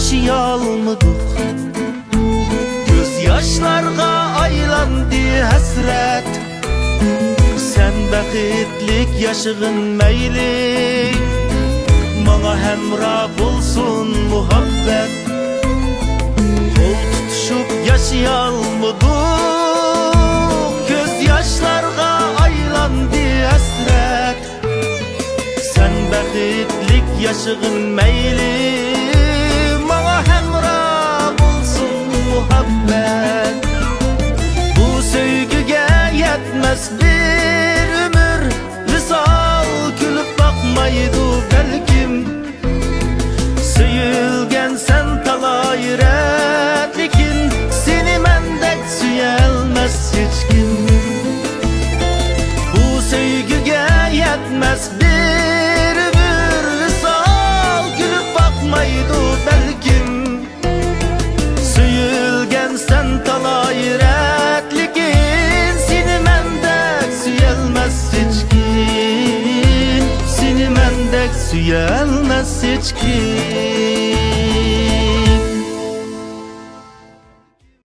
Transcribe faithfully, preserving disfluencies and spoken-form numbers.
ياشىيالمىدۇق. كۆز ياشلارغا ئايلاندى ھەسرەت. سەن بەختلىك ياشىغىن مەيلى، ماڭا ھەمراھ بولسۇن مۇھەببەت. قول تۇتۇشۇپ ياشىيالمىدۇق. كۆز ياشلارغا ئايلاندى ھەسرەت. سەن بەختلىك ياشىغىن مەيلى، ماڭا ھەمراھ بولسۇن مۇھەببەت. بۇ سۆيگۈگە يەتمەس بىر ئۆمۈر، ۋىسال كۈلۈپ باقمايدۇ بەلكىم. سۆيۈلگەن سەن تالاي رەت، لېكىن سېنى مەندەك سۆيەلمەس ھېچكىم. بۇ سۆيگۈگە يەتمەس بىر ئۆمۈر، ۋىسال كۈلۈپ باقمايدۇ بەلكىم. سۆيۈلگەن سەن تالاي رەت، لېكىن سېنى مەندەك سۆيەلمەس ھېچكىم. سېنى مەندەك سۆيەلمەس ھېچكىم.